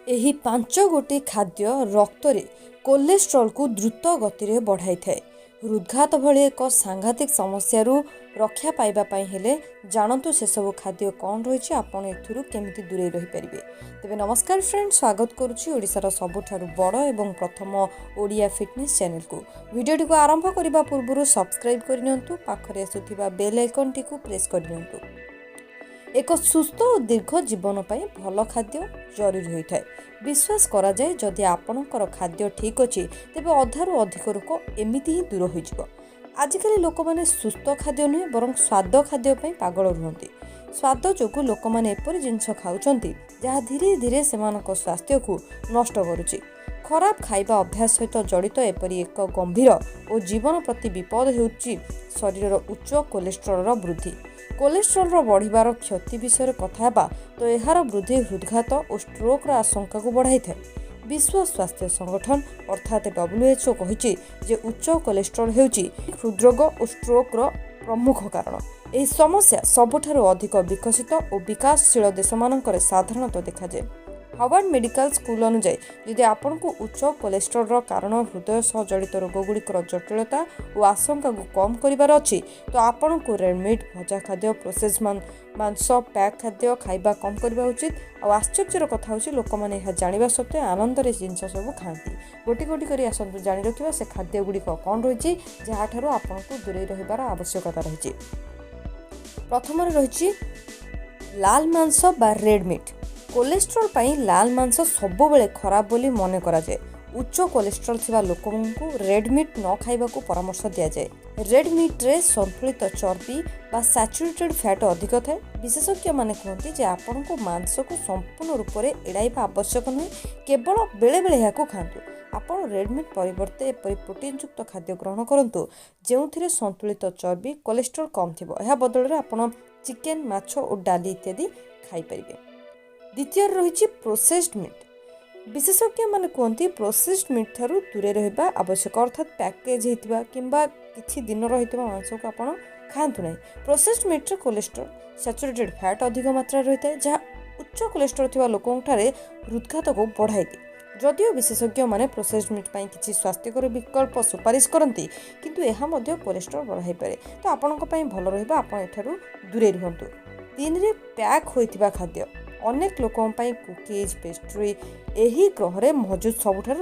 ଏହି ପାଞ୍ଚ ଗୋଟି ଖାଦ୍ୟ ରକ୍ତରେ କୋଲେଷ୍ଟ୍ରଲକୁ ଦ୍ରୁତ ଗତିରେ ବଢ଼ାଇଥାଏ। ହୃଦଘାତ ଭଳି ଏକ ସାଂଘାତିକ ସମସ୍ୟାରୁ ରକ୍ଷା ପାଇବା ପାଇଁ ହେଲେ ଜାଣନ୍ତୁ ସେସବୁ ଖାଦ୍ୟ କ'ଣ ରହିଛି, ଆପଣ ଏଥିରୁ କେମିତି ଦୂରେଇ ରହିପାରିବେ। ତେବେ ନମସ୍କାର ଫ୍ରେଣ୍ଡ, ସ୍ୱାଗତ କରୁଛି ଓଡ଼ିଶାର ସବୁଠାରୁ ବଡ଼ ଏବଂ ପ୍ରଥମ ଓଡ଼ିଆ ଫିଟନେସ୍ ଚ୍ୟାନେଲକୁ। ଭିଡ଼ିଓଟିକୁ ଆରମ୍ଭ କରିବା ପୂର୍ବରୁ ସବସ୍କ୍ରାଇବ୍ କରିନିଅନ୍ତୁ, ପାଖରେ ଆସୁଥିବା ବେଲ୍ ଆଇକନ୍ଟିକୁ ପ୍ରେସ୍ କରିନିଅନ୍ତୁ। ଏକ ସୁସ୍ଥ ଓ ଦୀର୍ଘ ଜୀବନ ପାଇଁ ଭଲ ଖାଦ୍ୟ ଜରୁରୀ ହୋଇଥାଏ। ବିଶ୍ୱାସ କରାଯାଏ, ଯଦି ଆପଣଙ୍କର ଖାଦ୍ୟ ଠିକ୍ ଅଛି, ତେବେ ଅଧାରୁ ଅଧିକ ରୋଗ ଏମିତି ହିଁ ଦୂର ହୋଇଯିବ। ଆଜିକାଲି ଲୋକମାନେ ସୁସ୍ଥ ଖାଦ୍ୟ ନୁହେଁ, ବରଂ ସ୍ୱାଦ ଖାଦ୍ୟ ପାଇଁ ପାଗଳ ରୁହନ୍ତି। ସ୍ୱାଦ ଯୋଗୁଁ ଲୋକମାନେ ଏପରି ଜିନିଷ ଖାଉଛନ୍ତି, ଯାହା ଧୀରେ ଧୀରେ ସେମାନଙ୍କ ସ୍ୱାସ୍ଥ୍ୟକୁ ନଷ୍ଟ କରୁଛି। ଖରାପ ଖାଇବା ଅଭ୍ୟାସ ସହିତ ଜଡ଼ିତ ଏପରି ଏକ ଗମ୍ଭୀର ଓ ଜୀବନ ପ୍ରତି ବିପଦ ହେଉଛି ଶରୀରର ଉଚ୍ଚ କୋଲେଷ୍ଟ୍ରଲର ବୃଦ୍ଧି। କୋଲେଷ୍ଟ୍ରଲର ବଢ଼ିବାର କ୍ଷତି ବିଷୟରେ କଥା ହେବା ତ ଏହାର ବୃଦ୍ଧି ହୃଦଘାତ ଓ ଷ୍ଟ୍ରୋକର ଆଶଙ୍କାକୁ ବଢ଼ାଇଥାଏ। ବିଶ୍ୱ ସ୍ୱାସ୍ଥ୍ୟ ସଂଗଠନ ଅର୍ଥାତ୍ WHO କହିଛି ଯେ ଉଚ୍ଚ କୋଲେଷ୍ଟ୍ରଲ ହେଉଛି ହୃଦରୋଗ ଓ ଷ୍ଟ୍ରୋକର ପ୍ରମୁଖ କାରଣ। ଏହି ସମସ୍ୟା ସବୁଠାରୁ ଅଧିକ ବିକଶିତ ଓ ବିକାଶଶୀଳ ଦେଶମାନଙ୍କରେ ସାଧାରଣତଃ ଦେଖାଯାଏ। ହାର୍ଭାର୍ଡ ମେଡିକାଲ ସ୍କୁଲ ଅନୁଯାୟୀ, ଯଦି ଆପଣଙ୍କୁ ଉଚ୍ଚ କୋଲେଷ୍ଟ୍ରଲର କାରଣ ହୃଦୟ ସହ ଜଡ଼ିତ ରୋଗଗୁଡ଼ିକର ଜଟିଳତା ଓ ଆଶଙ୍କାକୁ କମ୍ କରିବାର ଅଛି, ତ ଆପଣଙ୍କୁ ରେଡ୍ ମିଟ୍, ଭଜା ଖାଦ୍ୟ, ପ୍ରୋସେସ୍ ମାଂସ, ପ୍ୟାକ୍ ଖାଦ୍ୟ ଖାଇବା କମ୍ କରିବା ଉଚିତ। ଆଉ ଆଶ୍ଚର୍ଯ୍ୟର କଥା ହେଉଛି, ଲୋକମାନେ ଏହା ଜାଣିବା ସତ୍ତ୍ୱେ ଆନନ୍ଦରେ ଜିନିଷ ସବୁ ଖାଆନ୍ତି। ଗୋଟି ଗୋଟି କରି ଆସନ୍ତୁ ଜାଣି ରଖିବା ସେ ଖାଦ୍ୟ ଗୁଡ଼ିକ କ'ଣ ରହିଛି, ଯାହାଠାରୁ ଆପଣଙ୍କୁ ଦୂରେଇ ରହିବାର ଆବଶ୍ୟକତା ରହିଛି। ପ୍ରଥମରେ ରହିଛି ଲାଲ ମାଂସ ବା ରେଡ୍ ମିଟ୍। କୋଲେଷ୍ଟ୍ରଲ ପାଇଁ ଲାଲ ମାଂସ ସବୁବେଳେ ଖରାପ ବୋଲି ମନେ କରାଯାଏ। ଉଚ୍ଚ କୋଲେଷ୍ଟ୍ରଲ ଥିବା ଲୋକଙ୍କୁ ରେଡ୍ ମିଟ୍ ନ ଖାଇବାକୁ ପରାମର୍ଶ ଦିଆଯାଏ। ରେଡ୍ ମିଟ୍ରେ ସନ୍ତୁଳିତ ଚର୍ବି ବା ସାଚୁରେଟେଡ୍ ଫ୍ୟାଟ୍ ଅଧିକ ଥାଏ। ବିଶେଷଜ୍ଞମାନେ କୁହନ୍ତି ଯେ ଆପଣଙ୍କୁ ମାଂସକୁ ସମ୍ପୂର୍ଣ୍ଣ ରୂପରେ ଏଡ଼ାଇବା ଆବଶ୍ୟକ ନୁହେଁ, କେବଳ ବେଳେବେଳେ ଏହାକୁ ଖାଆନ୍ତୁ। ଆପଣ ରେଡ୍ ମିଟ୍ ପରିବର୍ତ୍ତେ ଏପରି ପ୍ରୋଟିନ୍ଯୁକ୍ତ ଖାଦ୍ୟ ଗ୍ରହଣ କରନ୍ତୁ, ଯେଉଁଥିରେ ସନ୍ତୁଳିତ ଚର୍ବି କୋଲେଷ୍ଟ୍ରଲ କମ୍ ଥିବ। ଏହା ବଦଳରେ ଆପଣ ଚିକେନ୍, ମାଛ ଓ ଡାଲି ଇତ୍ୟାଦି ଖାଇପାରିବେ। ଦ୍ୱିତୀୟରେ ରହିଛି ପ୍ରୋସେସ୍ଡ ମିଟ୍। ବିଶେଷଜ୍ଞମାନେ କୁହନ୍ତି, ପ୍ରୋସେସ୍ଡ ମିଟ୍ ଠାରୁ ଦୂରେ ରହିବା ଆବଶ୍ୟକ। ଅର୍ଥାତ୍ ପ୍ୟାକେଜ୍ ହେଇଥିବା କିମ୍ବା କିଛି ଦିନ ରହିଥିବା ମାଂସକୁ ଆପଣ ଖାଆନ୍ତୁ ନାହିଁ। ପ୍ରୋସେସ୍ଡ ମିଟ୍ରେ କୋଲେଷ୍ଟ୍ରଲ, ସାଚୁରେଟେଡ୍ ଫ୍ୟାଟ୍ ଅଧିକ ମାତ୍ରାରେ ରହିଥାଏ, ଯାହା ଉଚ୍ଚ କୋଲେଷ୍ଟ୍ରଲ ଥିବା ଲୋକଙ୍କଠାରେ ହୃଦଘାତକୁ ବଢ଼ାଇଦିଏ। ଯଦିଓ ବିଶେଷଜ୍ଞମାନେ ପ୍ରୋସେସ୍ଡ ମିଟ୍ ପାଇଁ କିଛି ସ୍ୱାସ୍ଥ୍ୟକର ବିକଳ୍ପ ସୁପାରିଶ କରନ୍ତି, କିନ୍ତୁ ଏହା ମଧ୍ୟ କୋଲେଷ୍ଟ୍ରଲ ବଢ଼ାଇପାରେ। ତ ଆପଣଙ୍କ ପାଇଁ ଭଲ ରହିବ, ଆପଣ ଏଠାରୁ ଦୂରେଇ ରୁହନ୍ତୁ। ତିନିରେ ପ୍ୟାକ୍ ହୋଇଥିବା ଖାଦ୍ୟ। ଅନେକ ଲୋକଙ୍କ ପାଇଁ କୁକିଜ୍, ପେଷ୍ଟ୍ରି ଏହି ଗ୍ରହରେ ମହଜୁଦ ସବୁଠାରୁ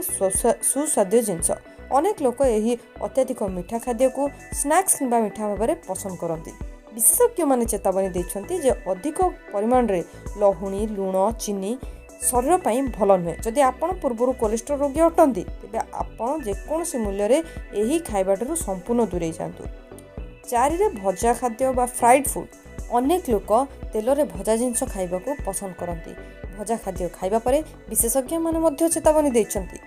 ସୁସ୍ୱାଦ୍ୟ ଜିନିଷ। ଅନେକ ଲୋକ ଏହି ଅତ୍ୟଧିକ ମିଠା ଖାଦ୍ୟକୁ ସ୍ନାକ୍ସ କିମ୍ବା ମିଠା ଭାବରେ ପସନ୍ଦ କରନ୍ତି। ବିଶେଷଜ୍ଞମାନେ ଚେତାବନୀ ଦେଇଛନ୍ତି ଯେ ଅଧିକ ପରିମାଣରେ ଲହୁଣୀ, ଲୁଣ, ଚିନି ଶରୀର ପାଇଁ ଭଲ ନୁହେଁ। ଯଦି ଆପଣ ପୂର୍ବରୁ କୋଲେଷ୍ଟ୍ରଲ ରୋଗୀ ଅଟନ୍ତି, ତେବେ ଆପଣ ଯେକୌଣସି ମୂଲ୍ୟରେ ଏହି ଖାଇବାଠାରୁ ସମ୍ପୂର୍ଣ୍ଣ ଦୂରେଇ ଯାଆନ୍ତୁ। ଚାରିରେ ଭଜା ଖାଦ୍ୟ ବା ଫ୍ରାଇଡ୍ ଫୁଡ୍। ଅନେକ ଲୋକ ତେଲରେ ଭଜା ଜିନିଷ ଖାଇବାକୁ ପସନ୍ଦ କରନ୍ତି। ଭଜା ଖାଦ୍ୟ ଖାଇବା ପରେ ବିଶେଷଜ୍ଞମାନେ ମଧ୍ୟ ଚେତାବନୀ ଦେଇଛନ୍ତି।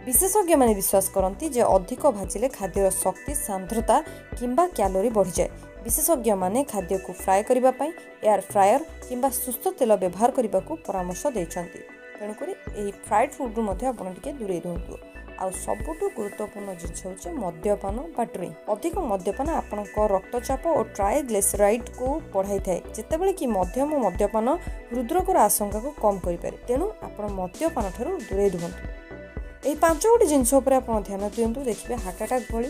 ବିଶେଷଜ୍ଞମାନେ ବିଶ୍ୱାସ କରନ୍ତି ଯେ ଅଧିକ ଭାଜିଲେ ଖାଦ୍ୟର ଶକ୍ତି ସାନ୍ଦ୍ରତା କିମ୍ବା କ୍ୟାଲୋରି ବଢ଼ିଯାଏ। ବିଶେଷଜ୍ଞମାନେ ଖାଦ୍ୟକୁ ଫ୍ରାଏ କରିବା ପାଇଁ ଏୟାର ଫ୍ରାୟର କିମ୍ବା ସୁସ୍ଥ ତେଲ ବ୍ୟବହାର କରିବାକୁ ପରାମର୍ଶ ଦେଇଛନ୍ତି। ତେଣୁକରି ଏହି ଫ୍ରାଏଡ୍ ଫୁଡ଼ରୁ ମଧ୍ୟ ଆପଣ ଟିକେ ଦୂରେଇ ରୁହନ୍ତୁ। ଆଉ ସବୁଠୁ ଗୁରୁତ୍ୱପୂର୍ଣ୍ଣ ଜିନିଷ ହେଉଛି ମଦ୍ୟପାନ ବା ଡ୍ରିଙ୍କ। ଅଧିକ ମଦ୍ୟପାନ ଆପଣଙ୍କ ରକ୍ତଚାପ ଓ ଟ୍ରାଇଗ୍ଲିସରାଇଡ୍କୁ ବଢ଼ାଇଥାଏ, ଯେତେବେଳେ କି ମଧ୍ୟମ ମଦ୍ୟପାନ ହୃଦରୋଗର ଆଶଙ୍କାକୁ କମ୍ କରିପାରେ। ତେଣୁ ଆପଣ ମଦ୍ୟପାନ ଠାରୁ ଦୂରେଇ ରୁହନ୍ତୁ। ଏହି ପାଞ୍ଚ ଗୋଟି ଜିନିଷ ଉପରେ ଆପଣ ଧ୍ୟାନ ଦିଅନ୍ତୁ, ଦେଖିବେ ହାର୍ଟ ଆଟାକ୍ ଭଳି,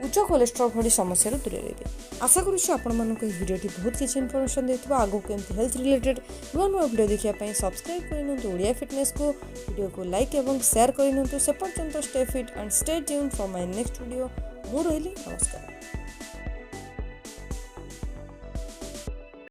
ଉଚ୍ଚ କୋଲେଷ୍ଟ୍ରଲ ଭଳି ସମସ୍ୟାରୁ ଦୂରେଇ ରହିବେ। ଆଶା କରୁଛୁ ଆପଣମାନଙ୍କୁ ଏହି ଭିଡ଼ିଓଟି ବହୁତ କିଛି ଇନଫର୍ମେସନ୍ ଦେଇଥିବ। ଆଗକୁ ଏମିତି ହେଲ୍ଥ ରିଲେଟେଡ୍ ନୂଆ ନୂଆ ଭିଡ଼ିଓ ଦେଖିବା ପାଇଁ ସବସ୍କ୍ରାଇବ୍ କରିନିଅନ୍ତୁ ଓଡ଼ିଆ ଫିଟନେସ୍କୁ, ଭିଡ଼ିଓକୁ ଲାଇକ୍ ଏବଂ ସେୟାର କରିନିଅନ୍ତୁ। ସେ ପର୍ଯ୍ୟନ୍ତ stay fit and stay tune for my next video. ମୁଁ ରହିଲି, ନମସ୍କାର।